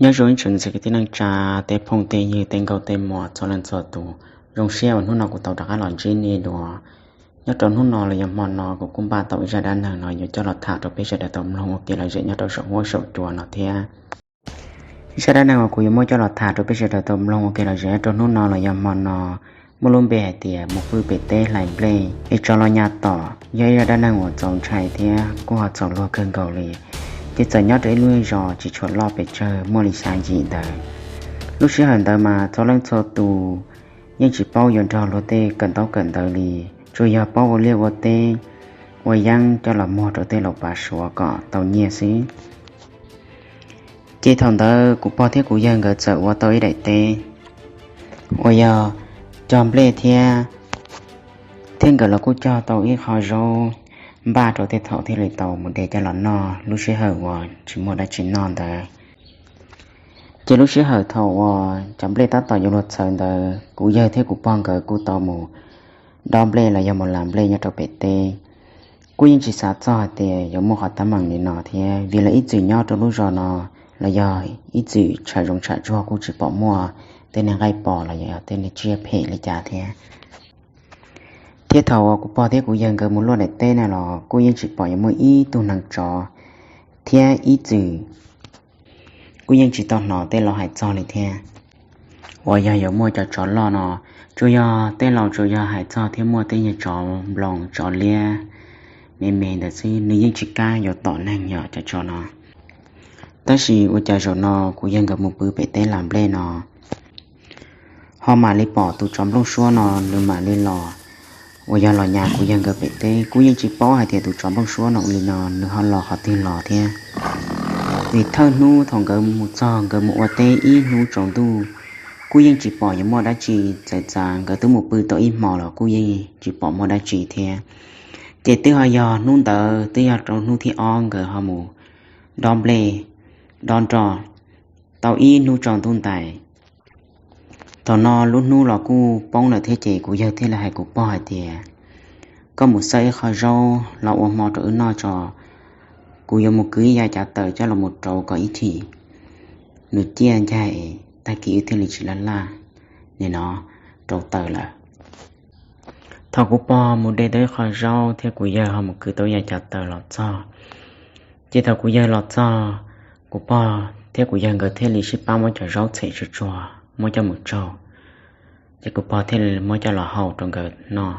Nyob zoo ib tsoom niam txiv kwv tij neej tsa, tej phooj tej ywg, tej nkauj tej muam txhua leej txhua tus. Zoo siab uas hnub no kuv tau rov qab los ntsib nej dua. Nyob rau hnub no los yog hmo no kuv kuj npaj tau ib zaj dab neeg no yuav coj los tham rau peb sawv daws tau mloog ua kev lom zem nyob rau saum huab saum cua no thiab. Zaj dab neeg uas kuv yuav muab coj los tham rau peb sawv daws tau mloog ua kev lom zem rau hnub no los yog hmo no muaj lub npe hais tias mus pw pem teb hlais nplej es tsov los nyas tom. Yog ib zaj dab neeg uas txaus ntshai thiab kuj ho txaus luag kawg nkaus li. Ces txawm nyob rau ib lub zos tsis tshua loj pes tsawg, muaj li xya yim ntawd. Lub sij hawm ntawd mas txhua leej txhua tus yeej tsis paub yuav nrog luag tej kawm ntaub kawm ntawv li, tsuas yog paub ua liaj ua teb, ua yeeb coj los muag rau tej laus pav suav kom tau nyiaj xwb. Ces thaum ntawd kuv pog thiab kuv yawg nkawd txawm ua tau ib daim teb uas yog cog nplej thiab, thiab nkawd los kuj cog tau ib qho zaub npaj rau tej thaum thiaj li tau mus de coj los noj lub sij hawm uas tsis muaj dab tsi noj ntawd. Ces lub sij hawm thaum uas cov nplej tab tom yuav luag txhawv ntawd, kuv yawg thiab kuv pog nkawd kuj tau mus dob nplej los yog mus las nplej nyob rau pem teb. Kuj yeej tsis xav txog hais tias yuav muaj qhov teeb meem li no thiab, vim lawv ib txwm nyob rau lub zos no los yog ib txwm tsham zoov tsham tsuag kuj tsis pom muaj tej neeg nqaij pom los yog tej neeg tsiaj phem li cas thiab. Thiab thaum uas kuv pog thiab kuv yawg nkawd mus luaj daim teb na los kuj yeej tsis pom yuav muaj ib tug neev tsov, thiab ib txwm kuj yeej tsis tau hnov tej laus hais txog li thiab uas yog yuav muaj cov tsov loj no. Tsuas yog tej laus tsuas yog hais txog thiab muaj tej nyuag tsov nploos tsov liab me me ntawd xwb, nws yeej tsis kam yuav tom neeg yom cov tsov no. Tab sis ua cas zaum no kuv yawg nkawd mus pw pem teb las nplej no ho mam li pom tus tsov nplooj suab no nws mam li los, uas yog los nyas kuv yawg nkawd pem teb. Kuj yeej tsis paub hais tias tus tsov nplooj suab no ua li no nws ho los qhov twg los thiab. Vim thawj hnub thaum nkawd mus txog nkawd mus ua teb ib hnub tsaus ntuj, kuj yeej tsis pom yuav muaj dab tsi, txawm txav nkawd twb mus pw tau ib hmo los kuj yeej tsis pom muaj dab tsi thiab. Ces twb ho yog hnub ntawd twb yog rau hnub thib ob nkawd ho mus dob nplej dob nroj tau ib hnub tsaus ntuj ntais. Thaum no lub hnub los kuj poob lawm thiab ces kuv yawg thiaj li hais kuv pog hais tias, koj mus xawb ib qho zaub los ua hmo rau wb noj tso, kuv yuav mus kwv ib yav cav taws coj los mus rauv kom ib chim. Nws ciaj ncaig, tag kis wb thiaj li tsis laj laj, nim no rauv taws lawm. Thaum kuv pog mus de tau ib qho zaub thiab kuv yawg ho mus kwv tau ib yav cav taws los txog, ces thaum kuv yawg los txog, kuv pog thiab kuv yawg nkawd thiaj li sib pab muab cov zaub txhem tsuag tsuag muab coj mus tsau. Ces kuv pog thiaj li muab coj los hau rau nkawd noj.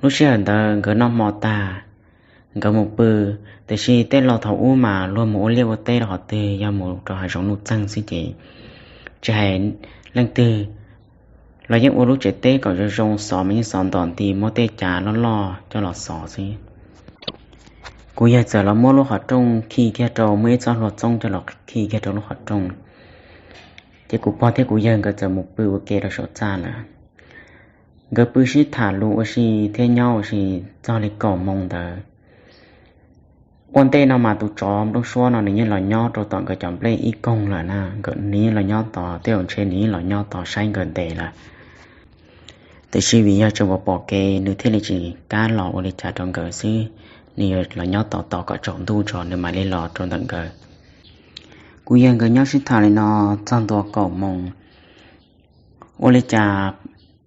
Lub sij hawm ntawd nkawd noj hmo tag, nkawd mus pw. Tiam sis tej laus thaum ub mas luag mus ua liaj ua teb rau qhov twg yog mus rau hav zoov nuj txeeg xwb ces tsis hais leej twg los yeej ua lub tsev teb kom zoo zoo, xov mas yeej xov ntom nti, muab tej cav loj loj coj los xov xwb. Kuv yawg txawm los muab lub qhov rooj khi kiag rau, muab ib txoj hlua txoob coj los khi kiag rau lub qhov rooj. Ces kuv pog thiab kuv yawg nkawd txawm mus pw ua ke rau saum txaj lawm. Nkawd pw sib tham lus ua si thiab nyob ua si txog li kaum moos ntawd. Ua ntej no mas tus tsov nplooj suab no nws yeej los nyob rau tom nkawd cov nplej ib koog lawm na, nws yeej los nyob tod, tej zaum ntshe nws yeej los nyob tod saib nkawd ntev lawm. Tiam sis vim yog tseem pom kev nws thiaj li tsis kam los ua li cas rau nkawd xwb, nws yuav los nyob tod tos kom tsaus ntuj tso nws mam li los rau ntawm nkawd. Kuv yawg nkawd nyob sib tham li no txog ntua kaum moos, ua li cas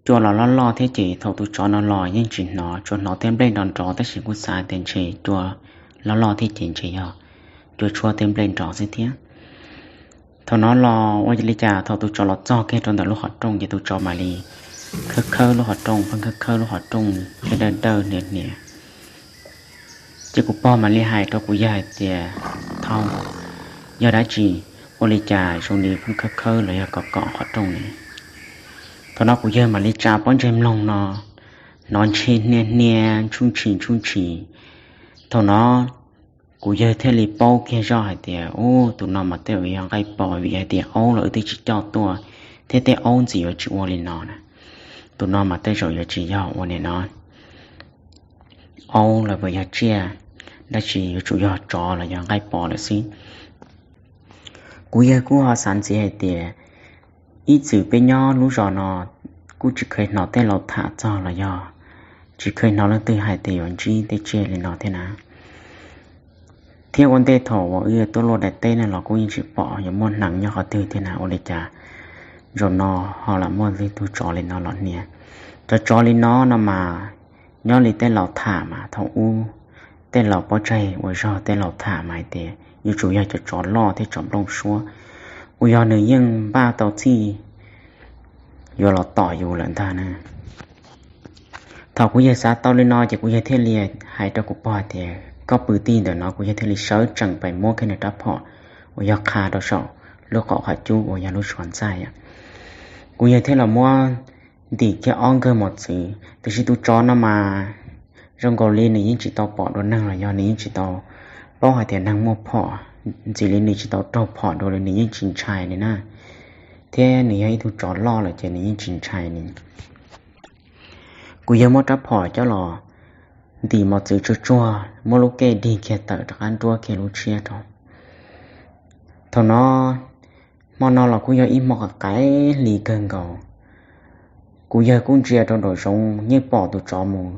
cua los loj loj thiab ces thaum tus tsov no los yeej tsis hnov, tsuas hnov tej nplej nrov nrov tab sis kuj xav tias ntshe cua loj loj thiab ces ntshe yog cua tshuab tej nplej nrov xwb thiab. Thaum no los ua li cas thaum tus tsov los txog kiag rau ntawm lub qhov rooj ces tus tsov mam li khawb khawb lub qhov rooj, pheej khawb khawb lub qhov rooj thiab dawj dawj hniav hniav. Ces kuv pog mam li hais rau kuv yawg hais tias, thauj, yog dab tsi, ua li cas zoo li pheej khawb khawb los yog kom kom qhov rooj ne? Thaum no kuv yawg mam li tsa pob ntseg mloog no, hnov ntshis hniav hniav ntsuj ntshis ntsuj ntshis. Thaum no kuv yawg thiaj li paub kiag zoj hais tias, ub, tus no mas tej zaum yog nqaij pom vim hais tias aub los wb twb tsis coj tuaj, thiab tej aub ntxim yuav tsis ua li no na. Tus no mas tej zaum yuav tsis yog ua li no aub los puas yog tsiaj dab tsi, yuav tsum yog tsov los yog nqaij pom lawm xwb. Kuv yawg kuj ho xav ntxiv hais tias, ib txwm peb nyob lub zos no kuj tsis kheev hnov tej laus tham txog los yog tsis kheev hnov leej twg hais tias yuav ntsib tej tsiaj li no thiab na. Thiab ua ntej thaum uas wb tuaj luaj daim teb no los kuj yeej tsis pom yuav muaj hneev nyob qhov twg thiab na, ua li cas zaum no ho lam muaj ib tug tsov li no los hnia. Cov tsov li no no mas nyob li tej laus tham mas thaum ub tej laus pob tsaig uas zog tej laus tham mas hais tias yuav tsum yog cov tsov loj thiab tsov nplooj suab uas yog nws yeej npaj tau txhij yuav los tom yus lawm ntag na. Thaum kuv yawg xav tau li no ces kuv yawg thiaj li hais rau kuv pog tias koj pw tij ntawm no, kuv yawg thiaj li sawv tsees pais muab kiag nws rab phom uas yog qha rau saum lub qaum qhov cub uas yog lub suav ntxaij. Kuv yawg thiaj los muab ntim kiag ob nkawg mos txwv, tiam sis tus tsov no mas zoo nkaus li nws yeej tsis tau pom dua neeg los yog nws yeej tsis tau paub hais tias neeg muaj phom, ntxim li nws tsis tau raug phom dua li nws yeej tsis ntshai li na, thiab nws yog ib tug tsov loj lawm ces nws yeej tsis ntshai li. Kuv yawg muab rab phom coj los ntim mos txwv tsuag tsuag, muab lub kej dig kiag tawm rov qab nruab kiag lub tshiab rau. Thaum no, hmo no los kuj yog ib hmo qaim hli kawg nkaus. Kuv yawg kuj ntsia rau nraum zoov yeej pom tus tsov mus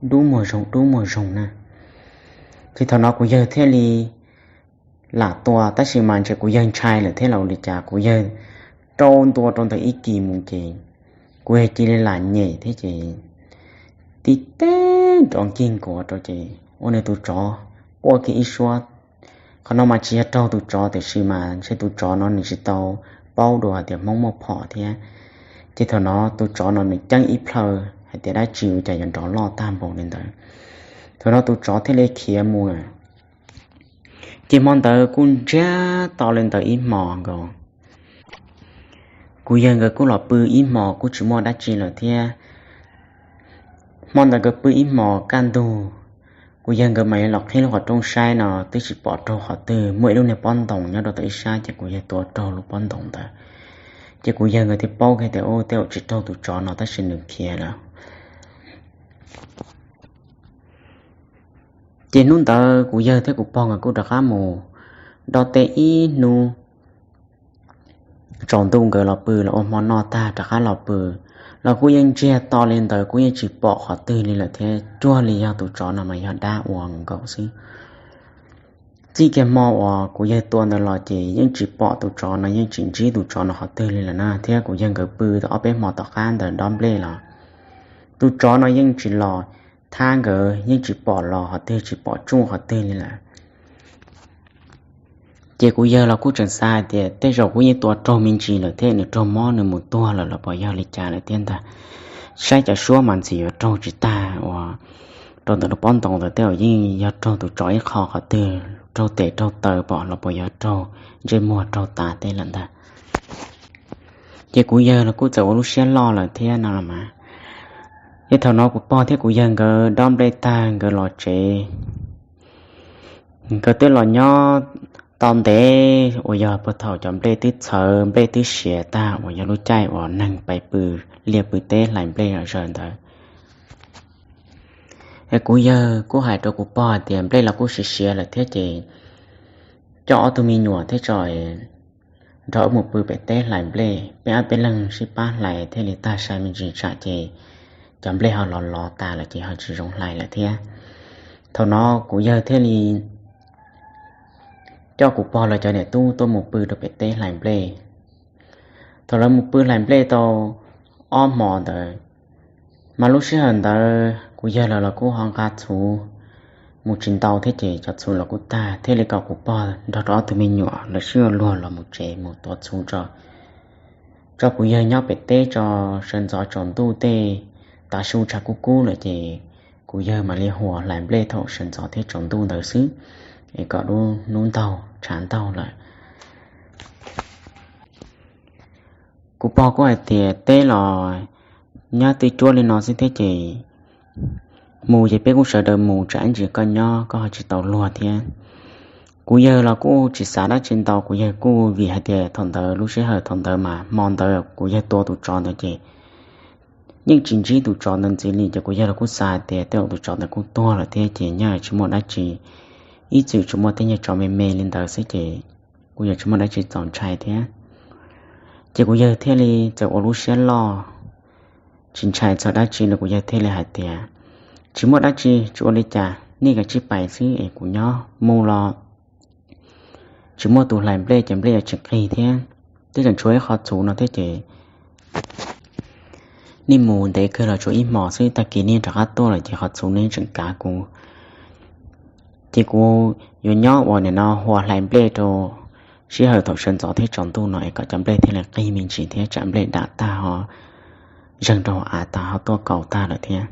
dub muag zoog dub muag zoog na. Ces thaum no kuv yawg thiaj li lam tua, tab sis mas ntshe kuv yawg ntshai lawm thiab los ua li cas kuv yawg rau ntua rau ntawm ib kis mus ces kuv yawg cia li lam nyem thiab ces tib teg nrov nkig nkuav rau ces ua nws tus tsov quaj kiag ib suab. Qhov no mas tsis yog raug tus tsov tiam sis mas ntshe tus tsov no nws tsis tau paub dua hais tias Hmoob muaj phom thiab. Ces thaum no tus tsov no nws ceeb ib plhaw hais tias dab tsi ua cas yuav nrov loj tag npaum li ntawd. Thaum no tus tsov thiaj li khiav mus. Ces hmo ntawd kuj ntsiag to li ntawd ib hmos nkaus. Kuv yawg nkawd kuj los pw ib hmos kuj tsis muaj dab tsi lawm thiab. Hmo ntawd nkawd pw ib hmos kaj ntug, kuv yawg nkawd mam li los qhib lub qhov rooj saib no twb tsis pom raug qhov twg, muaj ib lub niag pob ntoos nyob rau tom ib sab ces kuv yawg tua raug lub pob ntoos ntawd. Ces kuv yawg nkawd thiaj paub kiag tias u tej zaum tsis raug tus tsov no tab sis nws khiav lawm. Ces hnub ntawd kuv yawg thiab kuv pog nkawd kuj rov qab mus dob teb ib hnub. Tsaus ntuj nkawd los pw los ua hmo noj tag rov qab los pw, los kuj yeej ntsiag to li ntawd kuj yeej tsis pom qhov twg li lawm thiab, cuag li yog tus tsov no mas yog dab ua nkaus xwb. Txij kiag hmo uas kuv yawg tua ntawd los ces yeej tsis pom tus tsov no, yeej tsis ntsib tus tsov no qhov twg li lawm na, thiab kuv yawg nkawd pw tau ob peb hmo tom qab ntawd dob nplej los tus tsov no yeej tsis los thab nkawd, yeej tsis pom los qhov twg, tsis pom tsuj qhov twg li lawm. Ces kuv yawg los kuj tseem xav hais tias tej zaum kuj yeej tua raug me ntsis lawm thiab, nws raug mob nws mus tuag lawm los puas yog li cas lawm thiab ntag. Saib cov suab mas ntxim yuav raug tsis tag uas rau ntawm lub pob ntoos ntawd, tej zaum yeej yog raug tus tsov ib qho qhov twg, raug tes raug taw pom los puas yog raug ntsej muag raug tav tej lawm ntag. Ces kuv yawg los kuj txawm ua lub siab loj lawm thiab no los mas. Ces thaum no kuv pog thiab kuv yawg nkawd dob nplej tag nkawd los tsev. Nkawd twb los nyob tau ntev uas yog puag thaum cov nplej twb txhawv nplej twb siav tag uas yog lub caij uas neeg pais pw liaj pw teb hlais nplej zom zaws ntawd. Es kuv yawg kuj hais rau kuv pog hais tias nplej los kuj siav siav lawm thiab ces coj ob tug me nyuam thiab tso nrog wb mus pw pem teb hlais nplej, peb ob peb leeg sib pab hlais thiaj li tag sai me ntsis tsam ces cov nplej ho los lov tas lawm ces ho tsis zoo hlais lawm thiab. Thaum no kuv yawg thiaj li coj kuv pog lawv cov niam tub tuaj mus pw rau pem teb hlais nplej. Thaum lawv mus pw hlais nplej tau ob hmos ntawd, mas lub sij hawm ntawd kuv yawg lawv los kuj ho nqa txhuv mus tsis ntau thiab ces cov txhuv los kuj tag thiaj li kom kuv pog nrog rau ob tug me nyuam lawv sib ua luag los mus tsev mus tuav txhuv tso, tso kuv yawg nyob pem teb tso, sawv ntxov tsaus ntuj tej tav su tshav kub kub lawm ces kuv yawg mam li huas hlais nplej thaum sawv ntxov thiab tsaus ntuj ntawd xwb, es kom lub hnub ntaug tshav ntaug lawm. Kuv pog kuj hais tias teb los nyob twj cuab li no xwb thiab ces mus ces peb kuj sawv daws mus, tsam ib ntsis koj nyob koj ho tsis tau luag thiab. Kuv yawg los kuj tsis xav dab tsi ntau, kuv yawg kuj vim hais tias thaum ntawd lub sij hawm thaum ntawd mas hmo ntawd kuv yawg tua tus tsov ntawd ces yeej tsis ntsib tus tsov ntawd ntxiv li, ces kuv yawg los kuj xav hais tias tej zaum tus tsov ntawd kuj tuag lawm thiab ces nyaj tsis muaj dab tsi, ib txwm tsuas muaj tej nyuag tsov me me li ntawd xwb ces kuj yawg tsis muaj dab tsi txaus ntshai thiab. Ces kuv yawg thiaj li txawm ua lub siab loj, tsis ntshai txog dab tsi no, kuv yawg thiaj li hais tias tsis muaj dab tsi, tsis ua li cas, nej kav tsij pais xwb es kuv nyob, mus los tsis muaj tus hlais nplej ces nplej yuav tsis qig thiab. Twb tseem tshuav ib qho txhuv no thiab ces nej mus ntev kawg los tshuav ib hmos xwb, tag kis nej rov qab tuaj lawm ces qhov txhuv no tseem kav kuv. Ces kuv yuav nyob ua nim no hua hlais nplej rau sij hawm thaum sawv ntxov thiab tsaus ntuj no es kom cov nplej thiaj li qig me ntsis thiab tsam nplej dam tag ho zeeg rau av tag ho tuaj kaus tag lawm thiab.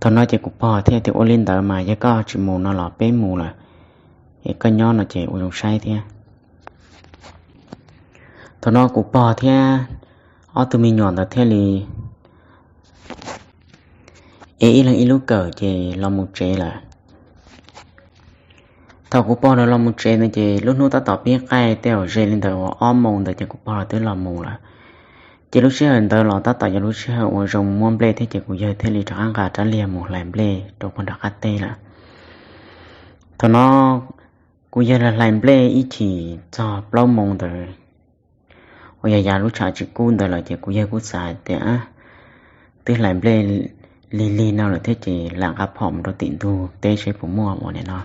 Thaum no ces kuv pog thiaj tias ua li ntawd mas yog koj tsis mus no los peb mus lawm, es koj nyob no ces ua zoo saib thiab. Thaum no kuv pog thiab ob tug me nyuam ntawd thiaj li ev ib leeg ib lub kawm ces los mus tsev lawm. Thaum kuv pog lawv los mus tsev ntawd ces lub hnub tab tom pib qaij tej zaum ze li ntawd uas ob moos ntawd ces kuv pog lawv twb los mus lawm. Ces lub sij hawm ntawd los tab tom yog lub sij hawm uas zoo muab nplej thiab ces kuv yawg thiaj li rov qab nqa rab liag mus hlais nplej rau pog nram qab teb lawm. Thaum no kuv yawg hlais nplej ib chim txog plaub moos ntawd uas yog yav lub tshav tsis kub ntawd lawm ces kuv yawg kuj xav hais tias twb hlais nplej lig lig no lawm thiab ces lam nqa phom mus rau tim ntug teb seb puas muaj ua nim no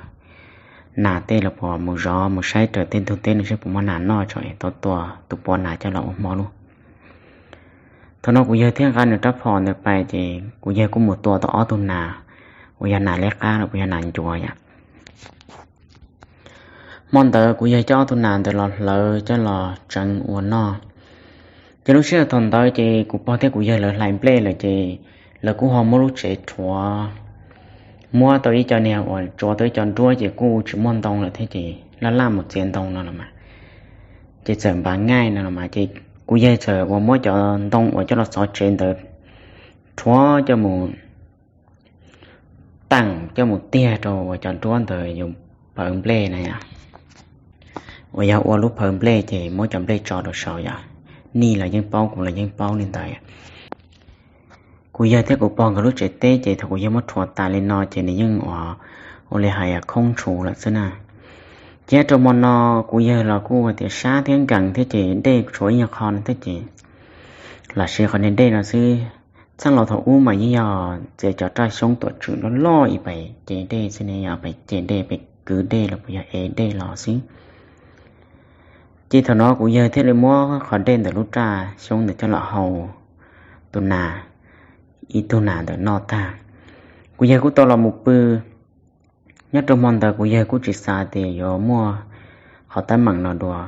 nas tej los puas mus zov mus saib raws tej ntug teb no seb puas muaj nas noj tso es tau tua tus puav nas coj los ua hmo lauj. Thaum no kuv yawg thiaj nqa nws rab phom ntawd pais ces kuv yawg kuj mus tua tau ob tug nas uas yog nas liab qab los puas yog nas ncuav yom. Hmo ntawd kuv yawg coj ob tug nas ntawd los hlawv coj los tseev ua noj. Ces lub sij hawm thaum ntawd ces kuv pog thiab kuv yawg lawv hlais nplej lawm ces lawv kuj ho muab lub tsev rhuav, muab tau ib co niag uas tsuav tau ib co nruab ces kuj tsis muaj ntoo lawm thiab ces laj laj mus txiav ntoo no los mas, ces txawm npav ngaij no los mas ces kuv yawg txawm uas muab cov ntoo uas coj los txhov tsev ntawd rhuav coj mus teem coj mus tiag rau uas cov nruab ntawd yus pawv nplej na yom, uas yog ua lub pawv nplej ces muab cov nplej tso rau saud yom. Nej los yeej paub kuv los yeej paub li ntawd. Kuv yawg thiab kuv pog nkawd lub tsev teb ces thaum kuv yawg muab rhuav tas li no ces nws yeej ua, ua li hais khoob tshuv lawm xwb na. Ces rau hmo no kuv yawg los kuj tias sab thiab nkees thiab ces dej tshuav ib nyuag qho no thiab ces los siv qhov niag dej no xwb. Txheej laus thaum ub mas yeej yog txiav cov raj xyoob tuam tswm loj loj ib pem ce dej xwb ne, yog pem ce dej pem kwv dej los puas yog ev dej los xwb. Ces thaum no kuv yawg thiaj li muab qhov dej ntawm lub raj xyoob ntawd coj los hau tus nas, ib tug nas ntawm noj tag, kuv yawg kuj tau los mus pw. Nyob rau hmo ntawd kuv yawg kuj tsis xav tias yuav muaj qhov teeb meem no dua.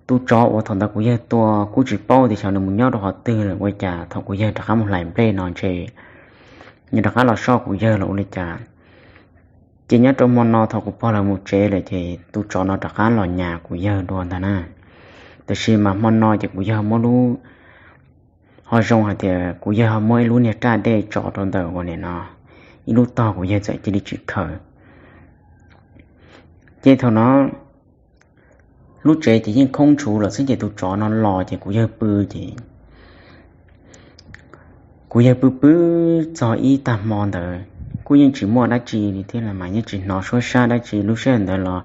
Tus tsov uas thaum ntawd kuv yawg tua kuj tsis paub tias xyov nws mus nyob rau qhov twg lawm ua cas thaum kuv yawg rov qab mus hlais nplej no ntshe nws rov qab los soj kuv yawg los ua li cas. Ces nyob rau hmo no thaum kuv pog lawv mus tsev lawm ces tus tsov no rov qab los nyas kuv yawg dua ntag na. Tiam sis mas hmo no ces kuv yawg muab lub, ho zoo hais tias kuv yawg ho muab ib lub niag raj dej tso rau ntawm uas nim no ib lub tog kuv yawg txawm cia li tsis khaws. Ces thaum no lub tsev ces yeej khoob tshuv lawm xwb ces tus tsov no los ces kuv yawg pw ces kuv yawg pw pw txog ib tag hmo ntawd kuj yeej tsis muaj dab tsi li thiab los mas yeej tsis hnov suab sab dab tsi. Lub sij hawm ntawd los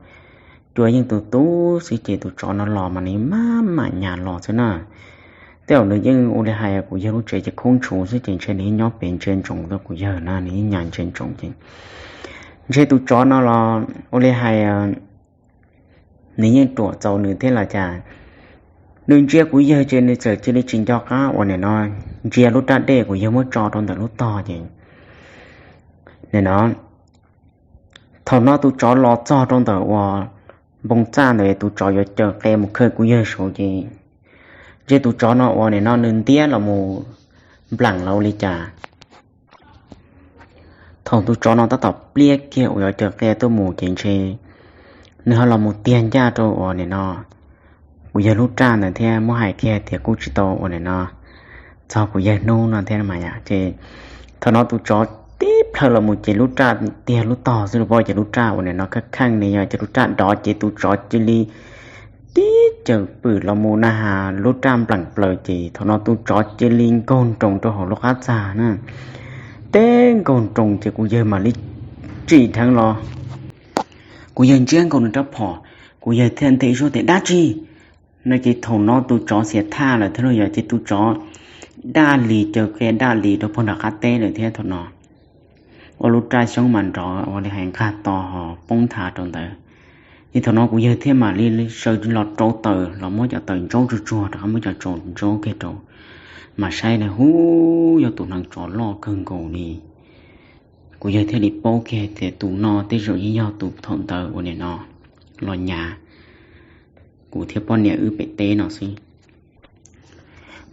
cua yeej tu tu xwb ces tus tsov no los mas nws maj mam nyas los xwb na. Tej zaum nws yeej ua li hais kuv yawg lub tsev ces khoob tshuv xwb ces ntshe nws yeej nyob pem ntsia ntsoov rau kuv yawg na, nws yeej nyas ntsia ntsoov ces ntshe tus tsov no los ua li hais nws yeej ruam txaus nws thiab los cas. Nws ntsia kuv yawg ces nws txawm cia li tsis nco qab uas nim no ntsia lub raj dej kuv yawg muab tso rau ntawm lub tog ces nim no thaum no tus tsov los txog rau ntawm uas npoo txaj ntawd tus tsov yuav caws qe mus khawm kuv yawg saud ces ntshe tus tsov no uas nim no nws ntiab los mus npleem los ua li cas. Thaum tus tsov no tab tom pliab kiag uas yuav caws qe tuaj mus ces ntshe nws ho los mus tiag ncaj rau uas nim no kuv yawg lub raj ntawd thiab muab hais kiag tias kuj tsis tau uas nim no txog kuv yawg hnub no thiab mas yom. Ces thaum no tus tsov tib plhaw los mus ces lub raj tiag lub tog xwb los pab ces lub raj uas nim no kheej kheej ne yog ces lub raj dov ces tus tsov cia li tib caws pwm los mus na has lub raj npleem plaws ces thaum no tus tsov cia li nkaug nroos rau hauv lub qab txag na. Teb nkaug nroos ces kuv yawg mam li tsim dheev los, kuv yawg ntsiab nkaus nws rab phom, kuv yawg thiaj nthe ib suab tias dab tsi no ces thaum no tus tsov xiav thaj lawm thiab los yog ces tus tsov daj lis caws qe daj lis rau pog nram qab teb lawm thiab thaum no ua lub raj xyoob mas nrov ua li hais nqag to ho poob nthav rau ntawd. Es thaum no kuv yawg thiaj mam li sawv los rau taws los muab cov taws ntsaub tsuag tsuag rov qab muab cov taws ntsaub kiag rau, mas saib na hub, yog tus hneev tsov loj kawg nkaus li. Kuv yawg thiaj li paub kiag tias tus no tej zaum yeej yog tus thaum ntawd uas nim no los nyas kuv thiab poj niam wb pem teb no xwb.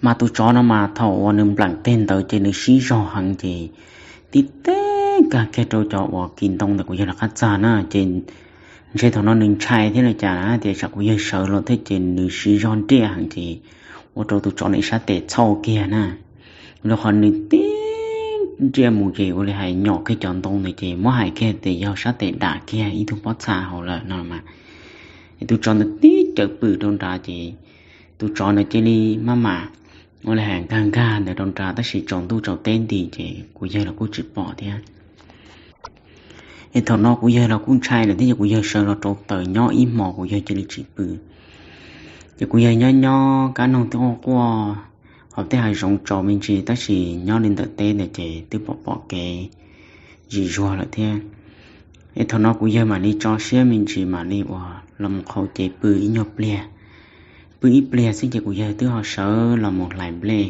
Mas tus tsov no mas thaum uas nws npleem teg ntawd ces nws sib zog heev ces tib teg nkag kiag rau cov uas kis ntoo ntawm kuv yawg lawv qab txag na ces ntshe thaum no nws ntshai thiab li cas na, tias tsam kuv yawg sawv los thiab ces nws sib zog nriaj heev ces ua rau tus tsov no ib sab tes txhau kiag na. Rau qhov nws tib nriaj mus ces ua li hais nyom kiag cov ntoo ntawd ces muab hais kiag tias yog sab tes dam kiag ib tug pob txha hauv lawm no mas. Es tus tsov ntawd tib cawm pw rau nrad ces tus tsov ntawd cia li maj mam ua li hais nkag nkag ntawd rau nrad, tab sis tsaus ntuj tsaus teb nti ces kuv yawg los kuj tsis pom thiab. Es thaum no kuv yawg los kuj ntshai lawm thiab ces kuv yawg sawv los rau taws nyob ib hmos kuv yawg cia li tsis pw. Ces kuv yawg nyob nyob kab noog twb quaj quaj hauv tej hav zoov tsaus me ntsis, tab sis nyob li ntawm teb ntawd ces twb pom pom kev zim zuag lawm thiab. Es thaum no kuv yawg mam li tso siab me ntsis mam li uas los mus qhau cev pw ib nyuag pliag. Pw ib pliag xwb ces kuv yawg twb ho sawv los mus hlais nplej.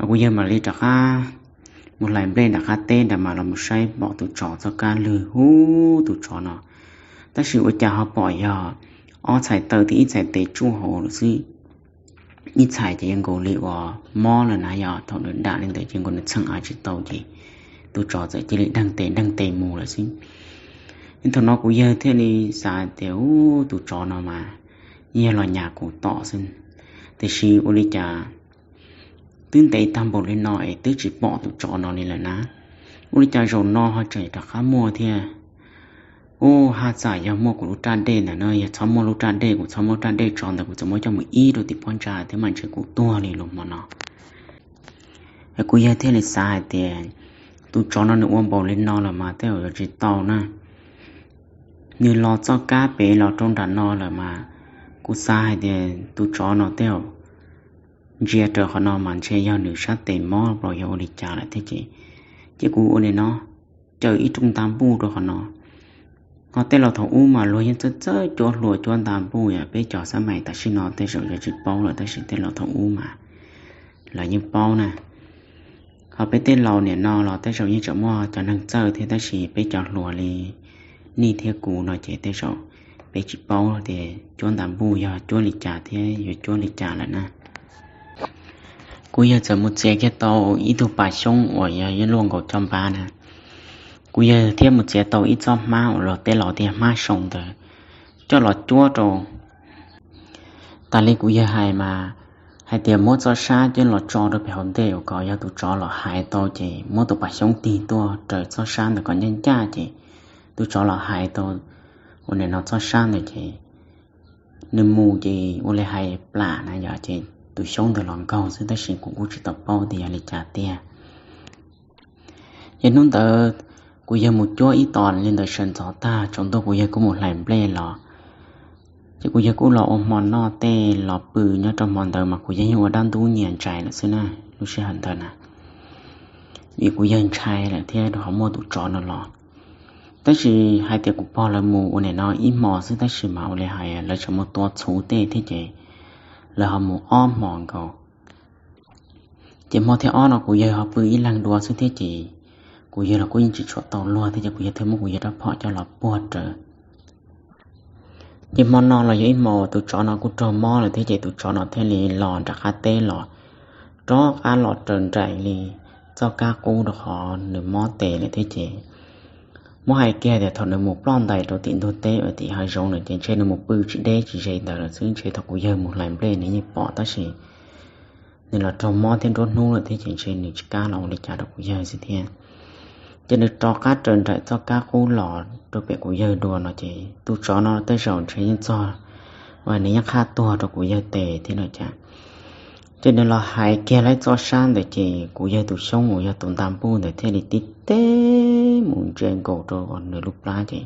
Kuv yawg mam li rov qab mus hlais nplej nram qab teb nram mas los mus saib pom tus tsov txoj kab lwg hub tus tsov no. Tab sis ua cas ho pom yog ob txhais taw thiab ib txhais tes tsuj hauv lawm xwb. Ib txhais ces yeej nkaus li uas mob lawm na, yog thaum nws dam li ntawd ces nkaus nws txheem av tsis tau ces tus tsov txawm cia li deeg tes deeg tes mus lawm xwb. Thaum no kuv yawg thiaj li xav tias, ub, tus tsov no mas yeej yog los nyas kuv tom xwb, tiam sis ua li cas twb ntev tag npaum li no es twb tsis pom tus tsov no li lawm na. Ua li cas zaum no ho tseem rov qab muaj thiab? Ub, haj txam yog muaj kuv lub raj dej ntawm no, yog txhob muaj lub raj dej, kuv txhob muab raj dej tsov ntawd kuv txawm muab coj mus ib rau tim phab ntsa thiab mas ntshe kuv tuag li los hmo no. Kuv yawg thiaj li xav hais tias tus tsov no nws ua npaum li no lawm mas tej zaum yuav tsis tau na. Nws los txoj kab pem los rau nram no lawm mas kuv xav hais tias tus tsov no tej zaum ntsia raws qhov no mas ntshe yog nws sab tes mob los yog ua li cas lawm thiab ces, ces kuv ua li no, caw ib rooj nta npuj rau qhov no. Ho tej laus thaum ub mas luag yeej txawj txawj cuab hlua cuab nta npuj, yog peb cov xab mais tam sim no tej zaum yuav tsis paub lawm tab sis tej laus thaum ub mas lawv yeej paub na. Ho peb tej laus niam no los tej zaum yeej tseem muaj cov neeg txawj thiab tab sis peb cov hluas li nej thiab kuv no ces tej zaum peb tsis paub tias cuab nta npuj yog cuab li cas thiab yuav cuab li cas lawm na. Kuv yawg txawm mus txiav kiag tau ib tug pas xyoob uas yog ib luaj nkaus caj npab na. Kuv yawg thiaj mus txiav tau ib txoj hmab uas luag tej laus tias hmab soo ntawd coj los cuab rau. Tas li kuv yawg hais mas, hais tias muab txoj sab coj los tso rau pem hauv ntej uas kom yog tus tsov los hais tau ces muab tus pas xyoob tig tuaj raws txoj sab ntawd kom ncaj ncaj ces tus tsov los hais tau ua nim no txoj sab ntawd ces nws mus ces ua li hais plam na yom ces tus xyoob ntawd los nkaug xwb tab sis kuv kuj tsis tau paub tias yog li cas tiag. Ces hnub ntawd kuv yawg mus cuab ib tos li ntawd sawv ntxov tag tsaus ntuj kuv yawg kuj mus hlais nplej los, ces kuv yawg kuj los ua hmo noj tej los pw nyob rau hmo ntawd mas kuv yawg yeej ua dab ntub nyias ntsais lawm xwb na lub sij hawm ntawd na. Vim kuv yawg ntshai lawm thiab rau qhov muaj tus tsov no los. Tab sis hais tias kuv pog lawv mus ua nim no ib hmo xwb tab sis mas ua li hais lawv tseem mus tua txhuv tej thiab ces lawv ho mus ob hmo nkaus. Ces hmo thib ob no kuv yawg ho pw ib leeg dua xwb thiab ces kuv yawg los kuj yeej tsis tshua tau luag thiab ces kuv yawg thiaj muab kuv yawg rab phom coj los puag rawv. Ces hmo no los yog ib hmo tus tsov no kuj raug mob lawm thiab ces tus tsov no thiaj li los nram qab teb los, rov qab los raws nraim li txoj kab qub rau qhov nws mob tes lawm thiab ces muab hais kiag tias thaum nws mus ploj ntais rau tim ntug teb uas tim hav zoov lawm ces ntshe nws mus pw tsis deb tsis ze ntawd lawm xwb, ntshe thaum kuv yawg mus hlais nplej nws yeej pom tab sis nws los raug mob thiab nruab hnub lawm thiab ces ntshe nws tsis kam los ua li cas rau kuv yawg xwb thiab. Ces nws rov qab raws nraim txoj kab qub los rau pem kuv yawg dua no ces tus tsov no tej zaum ntshe yeej txog uas nws yeej qhaj tuag rau kuv yawg tes thiab no cas. Ces nws los hais kiag laib txoj sab ntawd ces kuv yawg tus xyoob uas yog tus nta npuj ntawd thiaj li tib teg mus ntsia nkaus rau nws lub plab ces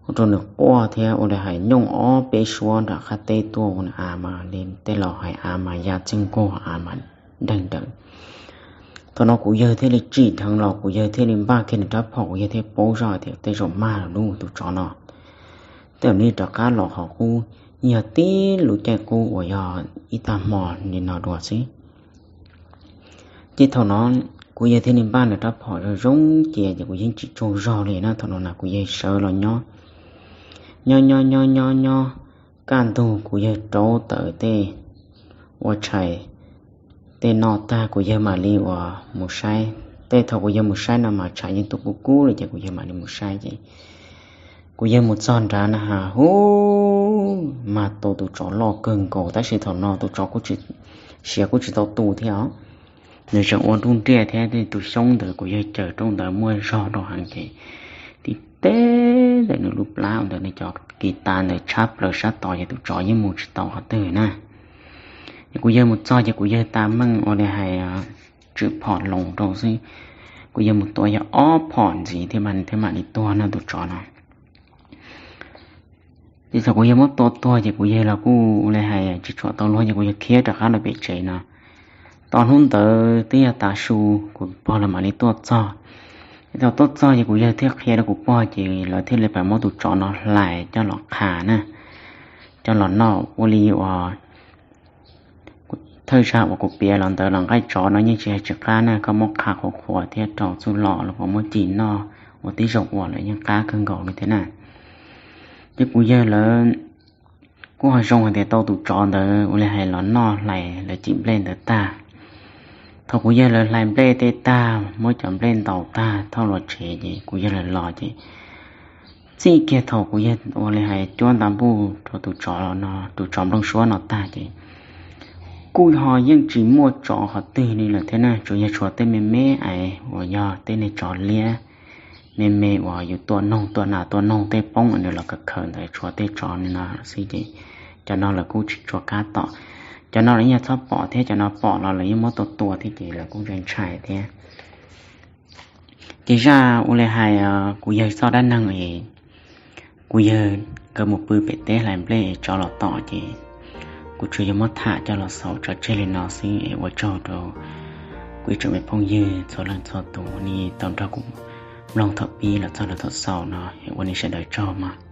ua rau nws quaj thiab ua li hais nyooj ob peb suab nram qab teb tuaj ua nws av mas li tej laus hais av mas ya txij nkuaj av mas deeg dawm. Thaum no kuv yawg thiaj li tsim dheev los kuv yawg thiaj li npaj kiag nws rab phom kuv yawg thiaj paub zoj tias tej zaum mag lawm lub tus tsov no. tej zaum nws rov qab los qhov qub, yeej yog tib lub caij qub uas yog ib tag hmo li no dua xwb. Ces thaum no kuv yawg thiaj li npaj nws rab phom zoo zoo cia ces kuv yeej tsis tsaug zog li na. Thaum no na kuv yawg sawv los nyob, nyob nyob nyob nyob nyob, kaj ntug kuv yawg rauv taws tej, ua tshais tej noj tag kuv yawg mam li uas mus saib. Tej thaum kuv yawg mus saib no mas tshav yeej tu kub kub li ces kuv yawg mam li mus saib ces kuv yawg mus txog nrad na has hu, mas tu tus tsov loj kawg nkaus tab sis thaum no tus tsov kuj tsis, siav kuj tsis tau tu thiab os. Nws tseem ua nruj nriaj thiab tej tus xyoob ntawd kuv yawg caws rau ntawd muaj zog rau heev ces tib teb ntawm nws lub plab ntawd nws cov kis tas ntawd tshab plaws sab tod ces tus tsov yeej mus tsis tau qhov twg na. Ces kuv yawg mus txog ces kuv yawg tas meej ua li hais tswm phom loos rau xwb. Kuv yawg mus tua yog ob phom ntxiv thiab mas thiaj mam li tuag no tus tsov no. Ces thaum kuv yawg muab tua tuag ces kuv yawg los kuj ua li hais tsis tshuam tau luag ces kuv yawg khiav rov qab los pem tsev no. Tau hnub ntawd twb yog tav su, kuv pog lawv mam li tuaj txog. Ces thaum tuaj txog ces kuv yawg thiaj qhia rau kuv pog ces lawv thiaj li pab muab tus tsov no hlais coj los qha na, coj los noj ua li uas thawj zaug uas kuv piav los ntawd los nqaij tsov no yeej tsis hais tsis qab na, koj muab qha qhuav qhuav thiab rau txuj lom los puas muab ci noj ua tib zoo ua lawm yeej qab kawg nkaus li thiab na. Ces kuv yawg lawv kuj ho zoo hais tias tau tus tsov ntawd ua li hais los noj hlais lawv cim nplej ntawd tag. Thaum kuv yawg lawv hlais nplej tej tag muab cov nplej ntaus tag thauj los tsev ces kuv yawg lawv los ces txij kiag thaum kuv yawg ua li hais cuab nta npuj rau tus tsov no, tus tsov nplooj suab no tag ces kuj ho yeej tsis muaj tsov qhov twg li lawm thiab na, tsuas yog tshuav tej me me ais uas yog tej niag tsov liab me me uas yus tua noog tua nas tua noog tej poob nws los khaws khaws ntawd tshuav tej tsov li no xwb ces cov no lawv kuj tsis tshua kab tom. Cov no lawv yeej txhob pom thiab cov no pom los lawv yeej muab tua tua thiab ces lawv kuj ntshai ntshai thiab. Ces zaj ua li hais kuv yawg txoj dab neeg es kuv yawg nkawd mus pw pem teb hlais nplej es tsov los tom ces kuv tsuas yog muab tham coj los xaus tso tseg li no xwb es ua tsaug rau kuv ib tsoom me phooj ywg txhua leej txhua tus nej tau nrog kuv mloog thaum pib los txog rau thaum xaus no es ua nej sawv daws tsaug mog.